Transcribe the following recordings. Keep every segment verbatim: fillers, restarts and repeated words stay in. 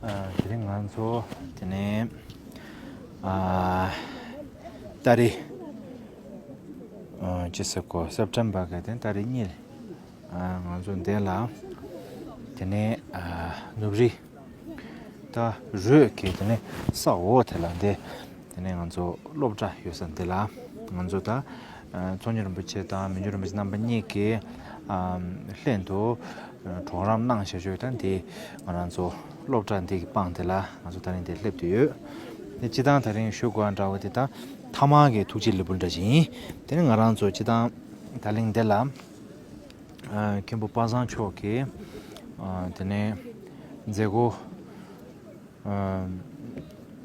ཨ། དེ་རིང་ང་ཚོ་དེ་ནས་ཨ་ཏ་རིག་ཨ་ཅི་ཟེར་གོ་སེབ་ཊེམ་བར་གི་དེ་ཏ་རིག་གཉིས་ཨ་ང་ཚོ་འདི་ལ་དེ་ནས་ཨ་ནུབ་རི་ད་རོས་ཀྱི་དེ་ནས་ས་འོག་དེ་ལ་འདི་དེ་ནས་ང་ཚོ་སློབ་གྲྭ་ཡོད་ས་འདི་ལ་ང་ཚོ་ད་ཨ་ཚོགས་གཉིས་རིན་པོ་ཆེ་དང་མི་འགྱུར་རིན་པོ་ཆེ་རྣམ་པ་གཉིས་ཀྱིས་ཨ་ལྷན་དུ་གྲོགས་རམ་གནང་བྱ་ཆོག་ད་འདི་ང་རང་ཚོ་སློབ་གྲྭ་འདི་གི་པང་དེ་ལ་ང་ཚོ་ད་རིང་འདིར་སླེབས་བསྡད་ཡོད། དེ་སྤྱི་བཏང་ད་རིང་ཞུ་དགོས་པ་འདྲ་བོ་དེ་ད་ཐ་མག་གི་ཐུགས་རྗེ་ལེགས་འབུལ་འདྲ་ཞིག་ཡིན། དེ་ནི་ང་རང་ཚོ་སྤྱི་བཏང་ད་ལན་འདི་ལ་ཨ་མཁན་པོ་པ་སངས་མཆོག་གིས་ཨ་དེ་ནས་མཛད་སྒོ་ཨ་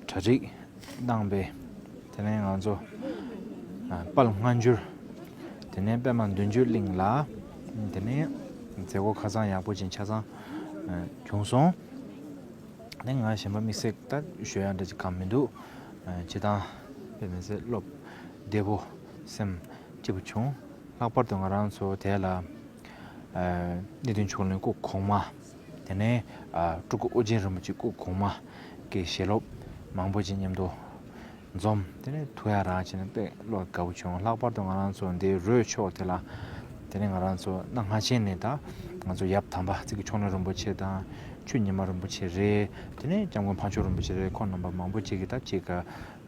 གྲ་སྒྲིག་གནང་པའི་དེ་ནས་ང་ཚོ་ཨ་དཔལ་སྔ་འགྱུར་དེ་ནས་པདྨ་འདུན་བརྗོད་གླིང་ལ་དེ་ནས་མཛད་སྒོ་ཁ་སང་ཡག་པོ་ཅིག་ཆ་ཚང་ཨ་བྱུང་སོང་། ནས་ང་གཞན་པ་དམིགས་བསལ་ད་ཞུ་ཡག་འདྲ་ཅིག་གང་མི་འདུག་ཨ་སྤྱི་བཏང་དཔེ་མི་སྲིད་སློབ་བདེ་པོ་སེམས་སྐྱིད་པོ་བྱུང་། ལྷག་པར་དུ་ང་རང་ཚོ་དེ་ལ་ཨ་གནས་བརྟན་མཆོག་གླིང་སྐུ་གོང་མ་དེ་ནས་ཨ་སྤྲུལ་སྐུ་ཨོ་རྒྱན་རིན་པོ་ཆེ་སྐུ་གོང་མ་གི་ཞལ་སློབ་མང་པོ་ཅིག་མཉམ་དུ་འཛོམས། དེ་ནས་ཐུགས་ཡག་རང་བྱས་ནས་དཔེ་བློ་དགའ་པོ་བྱུང་། ལྷག་པར་དུ་ང་རང་ཚོ་འདི་རོས་ཕྱོགས་དེ་ལ་དེ་ནས་ང་རང་ཚོ་གནའ་སྔ་ཆེན་ནས་ད་ང་ཚོ་ཡབ་དམ་པ་ཙི་གི་མཆོག་གླིང་རིན་པོ་ཆེ་དང་ཆོས་ཉི་མ་རིན་པོ་ཆེ་རེད། དེ་ནས་སྐྱབས་མགོན་འཕགས་མཆོག་རིན་པོ་ཆེ་རེད། ཁོང་རྣམ་པ་མང་པོ་ཅིག་གིས་ད་ཅིག་ག་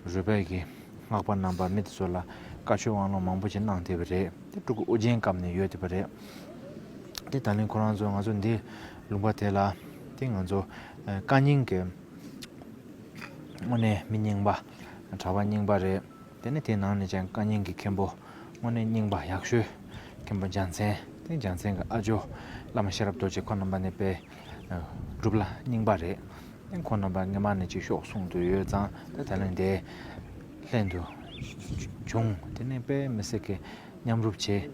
རོལ་པའི་གི་སྔགས་པ་རྣམ་པ་མི་དེ་ཚོ་ལ་བཀའ་ཆོས་དབང་ལུང་མང་པོ་ཅིག་གནང་བསྡད་པ་རེད། དེ་སྤྲུལ་སྐུ་ཨོ་རྒྱན་སྐབས་ནས་ཡོད་བསྡད་པ་རེད། དེ་ད་ལན་ཁོ་རང་ཚོ་ང་ཚོ་འདི་ལུང་པ་དེ་ལ་དེ་ང་ཚོ་ཨ་བཀའ་རྙིང་གི་དངོས་གནས་མི་རྙིང་པ་གྲྭ་པ་རྙིང་པ་རེད། དེ་ནས་དེའི་ནང་ནས་ཀྱང་བཀའ་རྙིང་གི་མཁན་པོ་དངོས་གནས་རྙིང་པ་ཡག་ཤོས་མཁན་པོ་རྒྱལ་མཚན། དེ་རྒྱལ་མཚན་གྱི་ཨ་ཇོ་བླ་མ་ཤེས་རབ་རྡོ་རྗེ་ཁོང་རྣམ་པ་ནས་དཔེ་སྒྲུབ་བླ་རྙིང་པ་རེད། དེ་ཁོང་རྣམ་པ་སྔོན་མ་ནས་ཅིག་ཤོག་གསུང་དུ་ཡོད་ཙང་དེ་ད་ལན་དེ་ལྷན་དུ་བྱུང་། དེ་ནས་དཔེ་མི་སྲིད་ཀྱི་མཉམ་རུབ་བྱས།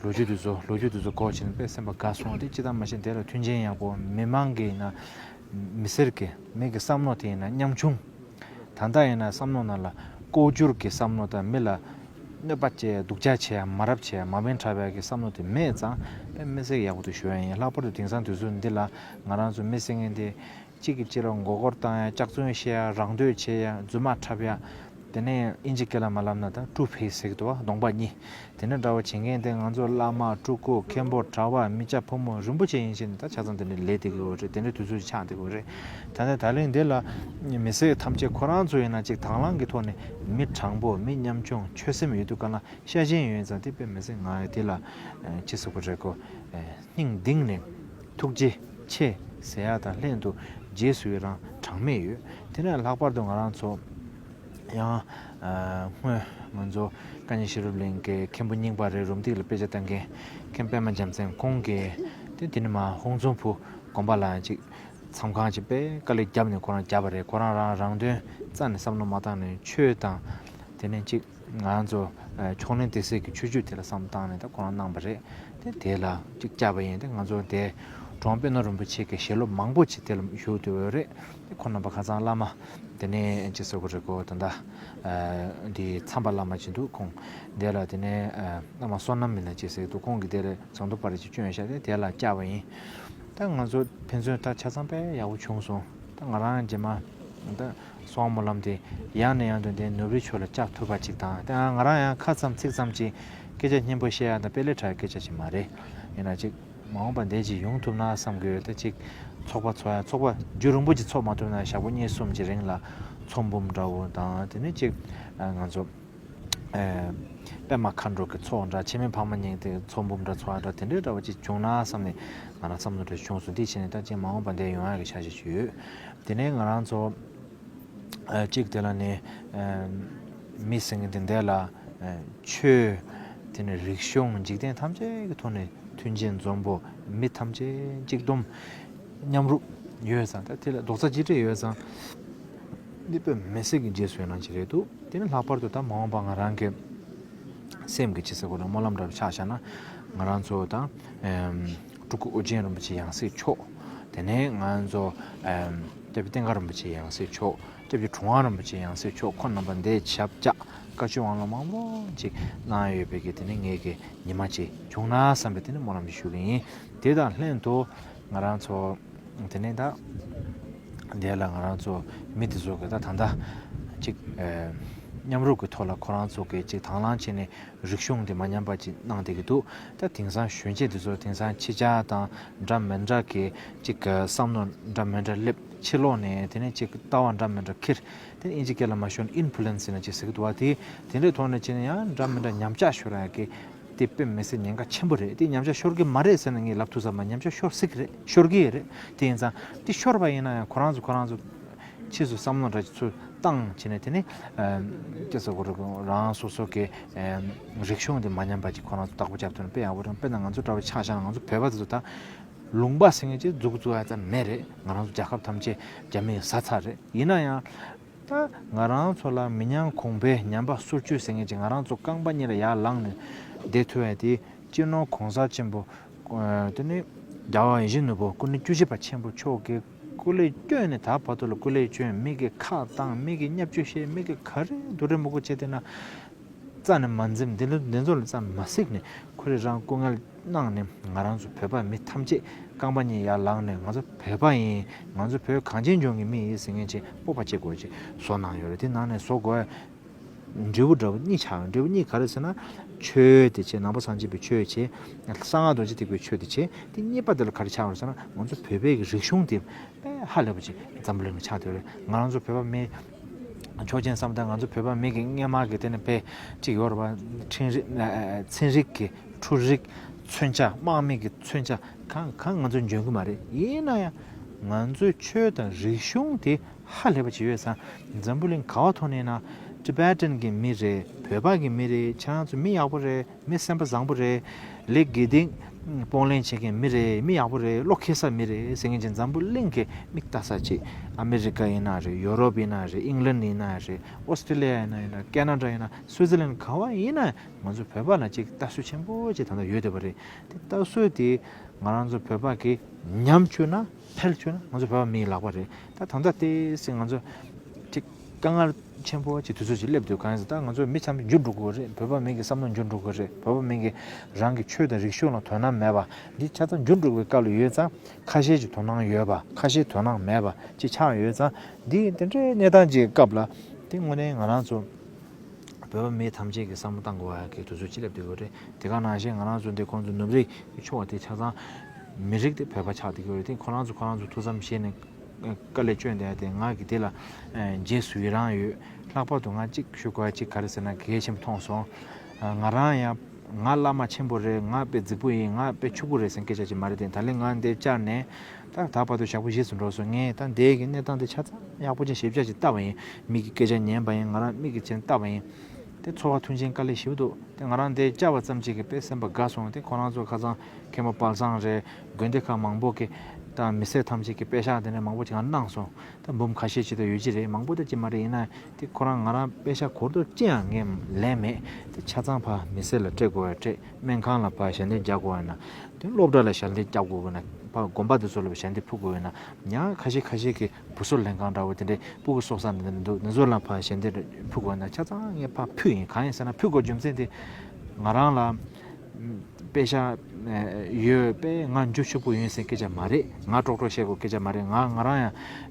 ལོ་རྒྱུས་དེ་ཚོ་ལོ་རྒྱུས་དེ་ཚོ་གོ་བྱས་ནས་དཔེ་སེམས་པ་དགའ་སོང་། དེ་ཅི་ལྟར་མ་ཤེས་དེ་ལ་མཐུན་རྐྱེན་ཡག་པོ་མི་མང་གི་ཡིན་ན་མི་སེར་གྱི་མི་གི་བསམ་བློ་དེ་ཡིན་ན་ཉམ་ཆུང་། ད་ལྟ་ཡིན་ན་བསམ་བློ་ནང་ལ་ལྐོག་གྱུར་གྱི་བསམ་བློ་དང་མི་ལ་གནོད་པ་བྱས་སྡུག་ཅག་བྱས་མ་རབས་བྱས་མ་བེན་འཁྲབ་ཡག་གི་བསམ་བློ་དེ་མེད་ཙང་དཔེ་མི་སྲིད་ཡག་པོ་དེ་ཞུ་ཡ་ཡིན། ལྷག་པར་དུ་དེང་སང་དུས་ཚོད་འདི་ལ་ང་རང་ཚོ་མི་སེར་ངན་དེ་གཅིག་གིས་གཅིག་ལ་མགོ་སྐོར་བཏང་ཡ། སྐྱག་རྫུན་བཤད་ཡ། རང་འདོད་བྱེད་ཡ། རྫུན་མ་འཁྲབ་ཡ། དེ་ནས་ཨིན་ཇི་སྐད་ལ་མ་ལབ་ན་ད་ཊུ་ཕེ་སི་ཟེར་གི་འདུག་བ། གདོང་པ་གཉིས། དེ་ནས་འདྲ་བོ་བྱེད་མཁན་དེ་ང་ཚོ་བླ་མ་སྤྲུལ་སྐུ་མཁན་པོ་གྲྭ་པ་མི་སྐྱ་ཕོ་མོ་རིན་པོ་ཆེ་ཡིན་ཕྱིན་ད་ཆ་ཚང་དེ་འདྲ་ལས་བསྡད་ཀྱི་ཡོད་རེད། དེ་འདྲའི་དུས་ཚོད་ཆགས་བསྡད་ཀྱི་ཡོད་རེད། ད་ནས་ད་ལན་འདི་ལ་མི་སེར་ཐམས་ཅད་ཁོ་རང་ཚོ་ཡིན་ན་ཅིག་དང་བླངས་ཀྱི་ཐོག་ནས་མི་དྲང་པོ་མི་ཉམ་ཆུང་ཆོད་སེམས་ཡོད་དུས་ག་ལ་ཤ་ཞེན་ཡོད་ཙང་དེ་དཔེ་མི་སྲིད་ང་དེ་ལ་ཅི་ཟེར་དགོས་རེད་གོ། སྙིང་གཏིང་ནས་ཐུགས་རྗེ་ཆེ་ཟེར་ཡ་དང་ལྷན་དུ་རྗེས་སུ་ཡི་རང་གྲངས་མེད་ཡོད། དེ་ནས་ལྷག་པར་དུ་ང་རང་ཚོ་ཡང་སྔོན་ང་ཚོ་བཀའ་རྙིང་ཤེས་རབ་གླིང་གི་མཁན་པོ་རྙིང་པ་རེད། རུམ་བཏེག་ལ་དཔེ་ཆ་ལྟ་མཁན་མཁན་པད་མ་རྒྱལ་མཚན་ཁོང་གིས་དེ་དེ་ནས་མ་ཧོང་ཙུང་ཕུ་དགོན་པ་ལ་ཅིག་མཚམས་ཁང་ཅིག་དཔེ་དཀའ་ལས་བརྒྱབ་ནས་ཁོ་རང་བརྒྱབ་པ་རེད། ཁོ་རང་རང་རང་དོན་རྩ་ནས་བསམ་བློ་མ་བཏང་ནས་ཆོས་དང་དེ་ནས་ཅིག་ང་ཚོ་ཨ་ཕྱོགས་གླེང་སྡེ་སྲིད་ཀྱི་ཆོས་བརྒྱུད་དེ་ལ་བསམ་བཏང་ནས་ད་ཁོ་རང་གནང་པ་རེད། དེ་དེ་ལ་ཅིག་བཅར་བ་ཡིན། དེ་ང་ཚོ་དེ་གྲུབ་དབང་པད་ནོར་རིན་པོ་ཆེ་གི་ཞལ་སློབ་མང་པོ་ཅིག་དེ་ལ་ཞུགས་བསྡད་ཡོད་རེད། དེ་ཁོང་རྣམ་པ་ཁ་སང་བླ་མ་དེ་ནས་ཅི་ཟེར་དགོས་རེད་གོ། ད་ལྟ་ཨ་འདི་མཚམས་པ་བླ་མ་ཅིག་འདུག་ཁོང་དེ་ལ་དེ་ནས་ཨ་བླ་མ་བསོད་ནམས་མི་ལ་ཅིག་ཟེར་འདུག་ཁོང་གིས་དེ་ལ་ཟངས་མདོག་དཔལ་རི་ཅིག་བསྐྱོན་བཞག་དེ་དེ་ལ་བཅར་བ་ཡིན། ད་ང་ཚོ་ཕན་ཚུན་ད་ཆ་ཚང་དཔེ་ཡག་པོ་བྱུང་སོང་། ད་ང་རང་རྗེས་མ་ད་སོང་སྨོན་ལམ་དེ་ཡང་ནས་ཡང་དུ་འདི་ནུབ་རི་ཆོས་ལ་བཅར་ཐུབ་པ་ཅིག་དང་། ད་ང་རང་ཡང་ཁ་ཙམ་ཚིག་ཙམ་ཅིག་སྐད་ཆ་སྙན་པོ་བཤད་ཡ་ད་དཔེ་ལས་དྲག་སྐད་ཆ་ཅིག་མ་རེད། ཡིན་ན་ཅིག་མ་འོངས་པ་འདི་ཅིག་ཡོང་ཐུབ་ན་བསམ་གི་ཡོད། ད་ཅིག་ཚོགས་པ་ཚོགས་ཡ་ཚོགས་པ་རྒྱུན་རིང་པོ་ཅིག་ཚོགས་མ་ཐུབ་ན་ཞག་པོ་གཉིས་གསུམ་ཅིག་རིང་ལ་ཚོགས་འབུམ་འདྲ་བོ་དང་དེ་ནས་ཅིག་ང་ཚོ་ཨ་པད་མ་མཁའ་འགྲོ་གི་ཚོགས་འདྲ་འཆི་མེད་ཕག་མོ་གཉིས་དེ་ཚོགས་འབུམ་འདྲ་ཚོགས་འདྲ་དེ་འདྲའི་འདྲ་བོ་ཅིག་བྱུང་ན་བསམ་ནས་ང་རང་བསམ་བློ་འདྲ་བྱུང་སོང་། དེ་བྱས་ནས་ད་ཅིག་མ་འོངས་པ་འདིར་ཡོང་ཡག་གི་འཆར་གཞི་ཅིག་ཡོད། དེ་ནས་ང་རང་ཚོ་ཨ་གཅིག་དེ་ལ་ནི་ཨ་མི་ཟེར་མཁན་དེ་འདྲ་ལ་ཨ་ཆོས་དེ་ནས་རིག་གཞུང་འཇིག་རྟེན་ཐམས་ཅད་ཀྱི་ཐོག་ནས་མཐུན་རྐྱེན་འཛོམས་པོ་མི་ཐམས་ཅད་གཅིག་བསྡོམས་མཉམ་རུབ་ཡོད་ཙང་། ད་དེ་ལ་རྡོག་རྩ་གཅིག་སྒྲིལ་ཡོད་ཙང་འདི་དཔེ་མི་སྲིད་ཀྱི་རྗེས་སུ་ཡི་རང་ཅིག་རེད་འདུག་དེ་ནི་ལྷག་པར་དུ་ད་མ་འོངས་པ་ང་རང་གི་སེམས་ཀྱི་ཅི་ཟེར་དགོས་རེད། སྨོན་ལམ་འདྲ་བོ་ཆ་བཞག་ན་ང་རང་ཚོ་དང་ཨེམ་སྤྲུལ་སྐུ་ཨོ་རྒྱན་རིན་པོ་ཆེ་ཡང་སྲིད་མཆོག་དེ་ནས་ང་ཚོ་ཨེམ་སྐྱབས་རྗེ་བསྟན་དགའ་རིན་པོ་ཆེ་ཡང་སྲིད་མཆོག་སྐྱབས་རྗེ་གྲུབ་དབང་རིན་པོ་ཆེ་ཡང་སྲིད་མཆོག་ཁོང་རྣམ་པ་འདིར་ཞབས་བཅགས་བཀའ་ཆོས་དབང་ལུང་མང་པོ་ཅིག་གནང་ཡོད་པའི་གི་དེ་ནི་ངེད་ཀྱི་ཉི་མ་ཅིག་བྱུང་ན་བསམ་པའི་དེ་ནི་སྨོན་ལམ་ཞིག་ཞུ་གི་ཡིན། དེ་དང་ལྷན་དུ་ང་རང་ཚོ་དེ་ནས་ད་ དེ་ལ་ང་རང་ཚོ་མི་དེ་ཚོ་གི་ད་ད་ལྟ་ཅིག་ཨེ་མཉམ་རུབ་ཀྱི་ཐོག་ལ་ཁོ་རང་ཚོ་གི་ཅིག་དང་བླངས་བྱས་ནས་རིག་གཞུང་དེ་མ་ཉམས་པ་ཅིག་གནང་བསྡད་ཀྱི་འདུག་ད་དེང་སང་གཞོན་སྐྱེས་དེ་ཚོ་དེང་སང་ཕྱི་རྒྱལ་དང་འདྲ་མི་འདྲ་གི་ཅིག་བསམ་བློ་འདྲ་མི་འདྲ་སླེབས། ཕྱི་ལོགས་ནས་དེ་ནས་ཅིག་ལྟ་བ་འདྲ་མི་འདྲ་འཁྱེར། དེ་ཨིན་ཇི་སྐད་ལ་མ་ཤོད་ན་ཨིན་ཕུ་ལུ་ཨེན་སི་ཟེར་ན་ཅིག་ཟེར་གྱི་འདུག་བ། དེ་དེ་འདྲའི་ཐོག་ནས་བྱས་ན་ཡང་འདྲ་མི་འདྲ་ཉམས་ཆག་ཤོར་ཡ་གི་དེ་དཔེ་མི་སྲིད་ཉེན་ཁ་ཆེན་པོ་རེད། དེ་ཉམས་ཆག་ཤོར་གི་མ་རེད་ཟེར་ན་ངས་ལབ་ཐུབ་ས་མ། ཉམས་ཆག་ཤོར་སྲིད་གི་རེད། ཤོར་གི་ཡོད་རེད། དེ་ཡིན་ཙང་དེ་ཤོར་བ་ཡིན་ན་ཡང་ཁོ་རང་ཚོ་ཁོ་རང་ཚོ་ཕྱིས་སུ་བསམ་བློ་འདྲ་ཅིག་ཚུར་བཏང་བྱས་ནས་དེ་ནི་ཨ་སྐྱེ་ས་གོ་རུ་རང་སོ་སོ་གི་ཨ་རིག་གཞུང་དེ་མ་ཉམས་པ་ཅིག་ཁོ་རང་ཚོ་བདག་པོ་རྒྱབ་ཐུབ་ན་དཔེ་ཡག་པོ་རེད། དཔེར་ན་ང་ཚོ་འདྲ་བའི་ཆ་བཞག་ན་ང་ཚོ་བོད་པ་དེ་ཚོ་ད་ལུང་པ་ཟེར་མཁན་ཅིག་འཛུགས་འཛུགས་ཡ་ཙམ་མེད་རེད། ང་རང་ཚོ་རྒྱལ་ཁབ་ཐམས་ཅད་རྒྱ་མིས་ཟ་ཚར་རེད། ཡིན་ན་ཡང་། ད་ང་རང་ཚོ་ལ་མི་ཉམས་གོང་འཕེལ་ཉམས་པ་སོར་ཆུད་ཟེར་མཁན་ཅིག་ང་རང་ཚོ་རྐང་པ་གཉིས་ལ་ཡར་ལངས་ནས་བསྡད་ཐུབ་ཡ་དེ་སྤྱི་ནོར་གོང་ས་ཆེན་པོ་ཨ་དེ་ནི་རྒྱལ་བ་ཡིད་བཞིན་ནོར་བུ་སྐུ་ཕྲེང་བཅུ་བཞི་པ་ཆེན་པོ་མཆོག་གིས་སྐུ་ལས་བསྐྱོན་ནས་ད་བར་དུ་ལ་སྐུ་ལས་བསྐྱོན། མི་གི་ཁ་བཏང་། མི་གི་བརྙས་བཅོས་བྱས། མི་གི་ག་རེ་འདུག་རེ་མི་དགོས་བྱས་བསྡད་ན། རྩ་ནས་མ་འཛེམས། འདི་ལ་འདི་ཚོ་ལ་རྩ་མ་གཟིགས་ནས་ཁོ་རང་རང་སྐུ་ངལ་གནང་ནས་ང་རང་ཚོ་བོད་པ་མི་ཐམས་ཅད་རྐང་པ་གཉིས་ཡར་ལངས་ནས་ང་ཚོ་བོད་པ་ཡིན། ང་ཚོ་བོད་གངས་ཅན་ལྗོངས་ཀྱི་མི་ཡིན་ཟེར་མཁན་ཅིག་སྤོབས་པ་བྱེད་དགོས་ཅིག་བཟོ་གནང་ཡོད་རེད། དེ་ནང་ནས་བཟོ་དགོས་འབྲས་བུ་འདྲ་བོ་གཉིས་ཆགས་ཡོང་། འབྲས་བུ་གཉིས་ག་རེ་ཟེར་ན། ཆོས་དེ་བྱས། ནང་པ་སངས་རྒྱས་པའི་ཆོས་བྱས། གསང་སྔགས་རྡོ་རྗེ་ཐེག་པའི་ཆོས་དེ་བྱས། དེ་གཉིས་པ་དེ་ལ་ག་རེ་ཆགས་ཡོང་ཟེར་ན། ང་ཚོ་བོད་པའི་གི་རིག་གཞུང་དེ་དཔེ་ཧ་ལས་པ་ཅིག་འཛམ་བུ་གླིང་ལ་ཆགས་བསྡད་ཡོད་རེད། ང་རང་ཚོ་བོད་པ་མི་ཆོག་མཆན་བསམ་སྟངས། ང་ཚོ་བོད་པ་མི་གི་སྔས་མ་གི་དེ་ནས་དཔེ་གཅིག་ཡོད་རེད་པ། འཕྲིན་རིག་ཨ་ཨ་ཚན་རིག་གི་འཕྲུལ་རིག་མཚོན་ཆ། དམག་མི་གི་མཚོན་ཆ་གང་གང་ང་ཚོ་འཇོན་གི་མ་རེད། ཡིན་ན་ཡང་ང་ཚོའི་ཆོས་དང་རིག་གཞུང་དེ་ཧ་ལས་པ་ཅིག་ཡོད་ཙང་། འཛམ་བུ་གླིང་ག་བ་ཐོག་ནས་ན་ཊི་བེ་ཊན་གི་མི་རེད། བོད་པ་གི་མི་རེད། ཁྱེད་རང་ཚོ་མི་ཡག་པོ་རེད། མི་སེམས་པ་བཟང་པོ་རེད། ལས་དགེ་སྡིག་སྤོང་ལེན་བྱེད་མཁན་མི་རེད། མི་ཡག་པོ་རེད། བློ་འཁེལ་ས་མི་རེད་ཟེར་མཁན་ཅིག་འཛམ་བུ་གླིང་གི་མིག་ལྟ་ས་ཅིག་ཨ་མི་རི་ཀ་ཡིན་ན་རེད། ཡོ་རོབ་ཡིན་ན་རེད། ཨིང་ལན་ཡིན་ན་རེད། ཨོ་སི་ཀྲི་ལི་ཡ་ཡིན་ན་ཡིན་ན། ཀེ་ན་ཌ་ཡིན་ན། སུའི་ཙི་ལན་ག་བ་ཡིན་ན་ང་ཚོ་བོད་པ་ལ་ཅིག་ལྟ་ཚུལ་ཆེན་པོ་ཅིག་ད་ལྟ་ཡོད་བསྡད་པ་རེད། དེ་ལྟ་ཚུལ་དེ་ང་རང་ཚོ་བོད་པ་གིས་ཉམས་བཅུག་ན། འཕེལ་བཅུག་ན་ང་ཚོ་བོད་པ་མིའི་ལག་པ་རེད། ད་ད་ལྟ་དེ་སྲིད་ང་ཚོ་ཅིག་དཀའ་ངལ་ཆེན་པོ་ཅིག་དུས་ཚོད་ཅིག་སླེབས་འདུག་གང་ཡིན་ཟེར། ད་ང་ཚོ་མི་ཚང་མ་འགྱུར་འགྲོ་གི་རེད། བོད་པ་མི་གི་བསམ་བློ་འགྱུར་འགྲོ་གི་རེད། བོད་པ་མི་གི་རང་གི་ཆོས་དང་རིག་གཞུང་ལ་དོ་སྣང་མེད་པ་འདི་ཆ་ཚང་འགྱུར་འགྲོ་གི་སྐབས་ལ་ཡོད་ཙང་། ཁ་ཤས་ཀྱིས་དོ་སྣང་ཡོད་པ། ཁ་ཤས་དོ་སྣང་མེད་པ་ཅིག་ཆགས་ཡོད་ཙང་། འདི་དེ་འདྲའི་གནས་སྟངས་ཅིག་གི་སྐབས་ལ་དེ་དངོས་གནས་ང་རང་ཚོ་བོད་པ་མི་ཐམས་ཅད་ཀྱིས་བསམ་བློ་བཏང་དགོས་པ་གི་དུས་ཚོད་ཅིག་སླེབས་བསྡད་ཡོད་རེད། དེ་ག་ནང་བཞིན་ང་རང་ཚོ་འདི་ཁོང་ཚོ་ནུབ་རིའི་ཕྱོགས་དེ་ཆ་ཚང་མི་རིགས་དེ་བོད་པ་ཆགས་བསྡད་ཡོད་རེད། དེ་ཁོ་རང་ཚོ་ཁོ་རང་ཚོ་ཐུགས་བསམ་བཞེས་ནས་དཀའ་ལས་བསྐྱོན་བསྡད་དེ། ང་གི་དེ་ལ་རྗེས་སུ་ཡི་རང་ཡོད། ལྷག་པར་དུ་ང་གཅིག་ཞུ་དགོས་ཡ་གཅིག་ག་རེ་ཟེར་ན་གལ་ཆེན་པོ་མཐོང་སོང་། ང་རང་ཡང་ང་བླ་མ་ཆེན་པོ་རེད། ང་དཔེ་རྫིག་པོ་ཡིན། ང་དཔེ་ཕྱུག་པོ་རེད་ཟེར་སྐད་ཆ་ཅིག་མ་རེད། དེ་ད་ལན་ང་འདིར་བཅར་ནས་ད་ད་བར་དུ་ཞག་པོ་བཞི་ཙམ་འགྲོ་སོང་། ངས་ད་འདིའི་གི་གནས་སྟངས་དེ་ཆ་ཚང་ཡག་པོ་ཅིག་ཞིབ་ཆ་ཅིག་བལྟས་པ་ཡིན། མི་གི་སྐད་ཆ་ཉན་པ་ཡིན། ང་རང་མིག་གིས་བྱས་ནས་བལྟས་པ་ཡིན། དེ་ཚོར་བ་མཐུན་རྐྱེན་དཀའ་ལས་ཞེ་པོ་འདུག་དེ་ང་རང་འདིར་བཅར་བ་ཙམ་ཅིག་གིས་དཔེ་སེམས་པ་དགའ་སོང་། དེ་ཁོ་རང་ཚོ་ཁ་སང་མཁན་པོ་དཔལ་བཟང་རེད། དགོན་སྡེ་ཁག་མང་པོ་གི་དང་མི་སེར་ཐམས་ཅད་ཀྱིས་པེ་ཤག་དེ་འདྲ་མང་པོ་ཅིག་ང་གནང་སོང་། ད་འབུམ་ཁ་ཤས་ཅིག་ད་ཡོད་ཀྱི་རེད། མང་པོ་ད་ཅིག་མ་རེད། ཡིན་ན་དེ་ཁོ་རང་ང་རང་པེ་ཤག་གོ་རྟོགས་ཅི་ཡང་ངས་ལེན་མེད། དེ་ཆ་ཚང་ཕར་མི་སེར་ལ་སྤྲད་དགོས་པ་སྤྲད། སྨན་ཁང་ལ་ཕར་ཞལ་འདེབས་རྒྱག་དགོས་པ་ཡིན་ན། དེ་སློབ་གྲྭ་ལ་ཞལ་འདེབས་རྒྱག་དགོས་པ་ཡིན་ན། ཕར་དགོན་པ་དེ་ཚོ་ལ་ཞལ་འདེབས་ཕུལ་དགོས་པ་ཡིན་ན། ཡང་ཁ་ཤས་ཁ་ཤས་ཀྱིས་བུ་གསོ་ལྷན་ཁང་འདྲ་བོ་དེ་འདྲའི་སྤུ་གུ་གསོ་ས་འདི་འདྲ་འདུག་འདི་ཚོ་ལ་ཕར་ཞལ་འདེབས་ཕུལ་དགོས་པ་ཡིན་ན། ཆ་ཚང་ངས་ཕར་ཕུལ་ཡིན། གང་ཡིན་ཟེར་ན་ཕུལ་དགོས་རྒྱུ་མཚན་དེ་ང་རང་ལ་པེ་ཤག་ཡོད་པས་ང་རྒྱུ་ཕྱུག་པོ་ཡིན་ཟེར་སྐད་ཆ་མ་རེད། ང་ཀྲོག་ཀྲོག་བཤད་དགོས་སྐད་ཆ་མ་རེད། ང་ང་རང་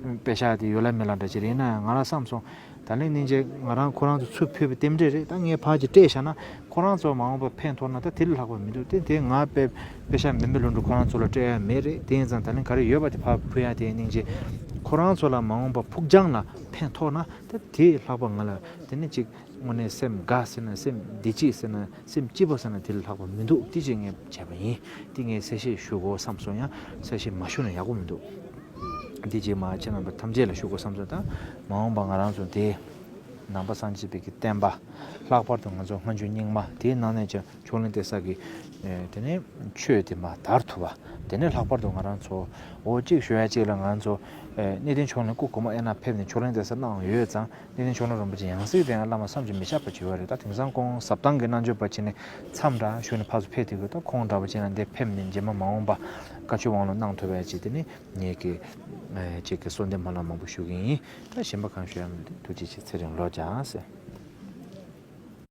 ཡང་པེ་ཤག་དེ་ཡོད་ལ་མེད་ལ་འདྲ་ཅིག་རེད། ཡིན་ན་ཡང་ང་རང་བསམ་སོང་། ད་ལན་སྙིང་རྗེ་ང་རང་ཁོ་རང་ཚོ་ཚུར་ཕུལ་བའི་རྟེན་འབྲེལ་རེད། ད་ངས་ཕར་ཅིག་སྤྲད་བཞག་ན་ཁོ་རང་ཚོ་མ་འོངས་པ་ཕན་ཐོགས་ན་ད་དེ་ལས་ལྷག་པ་མི་འདུག་དེ་དེ་ང་པེ་པེ་ཤག་མེད་མེད་ལུང་འདྲ་ཁོ་རང་ཚོ་ལ་སྤྲད་ཡ་མེད་རེད། དེ་ཡིན་ཙང་ད་ལན་ག་རེ་ཡོད་པ་དེ་ཕར་ཕུལ་ཡ་དེ་སྙིང་རྗེ། ཁོ་རང་ཚོ་ལ་མ་འོངས་པ་ཕུགས་རྒྱང་ལ་ཕན་ཐོགས་ན་ད་དེ་ལས་ལྷག་པ་ང་ལ་དེ་ནི་ཅིག་དངོས་གནས་སེམས་དགའ་ཟེར་ན། སེམས་བདེ་སྐྱིད་ཟེར་ན། སེམས་སྐྱིད་པོ་ཟེར་ན་དེ་ལས་ལྷག་པ་མི་འདུག་དེ་ཅིག་ངས་བྱས་པ་ཡིན། དེ་ངས་གསལ་བཤད་ཞུ་དགོས་བསམ་སོང་། ཡང་གསལ་བཤད་མ་ཞུ་ན་ཡག་པོ་མི་འདུག་འདི་རྗེས་མ་ཁྱེད་རྣམ་པ་ཐམས་ཅད་ལ་ཞུ་དགོས་བསམ་སོང་། ད་མ་འོངས་པ་ང་རང་ཚོ་དེ་ནང་པ་སངས་རྒྱས་པའི་གི་བསྟན་པ། ལྷག་པར་དུ་ང་ཚོ་སྔ་འགྱུར་རྙིང་མ་དེའི་ནང་ནས་ཀྱང་མཆོག་གླིང་གཏེར་གསར་གྱི་ཨེ་དེ་ནས་ཆོས་དེ་མར་དར་ཐུབ་པ། དེ་ནས་ལྷག་པར་དུ་ང་རང་ཚོ་འོ་གཅིག་ཞུ་ཡ་གཅིག་ལ་ང་ཚོ་ཨེ་གནས་བརྟན་མཆོག་གླིང་སྐུ་གོང་མ་ཨེ་ན་ཕེབས་ནས་མཆོག་གླིང་གཏེར་གསར་གནང་ཡོད་ཙང་། གནས་བརྟན་མཆོག་གླིང་རིན་པོ་ཆེ་ཡང་སྲིད་དེ་ཡང་བླ་མ་བསམ་གྱིས་མི་ཁྱབ་པ་ཅིག་ཡོད་རེད། ད་དེང་སང་ཁོང་ཟབ་གཏམ་གྱི་རྣལ་འབྱོར་པ་བྱས་ནས་མཚམས་འདྲ་ཞུས་ནས་ཕར་ཚུར་ཕེབས་བསྡད་ཡོད། ད་ཁོང་འདྲ་བོ་བྱས་ན་འདིར་ཕེབས་ནས་རྗེས་མ་མ་འོངས་པ་བཀའ་ཆོས་དབང་ལུང་གནང་ཐུབ་པ་ཅིག་དེ་ནི་ངེད་ཀྱི་ཨེ་ཅིག་གི་གསོལ་འདེབས་སྨོན་ལམ་མང་པོ་ཞུ་གི་ཡིན། ད་གཞན་པ་གང་ཞུ་ཡ་མེད། དེ་ཐུགས་རྗེ་ཆེ། ཚེ་རིང་ལོ་བརྒྱ་ཟེར།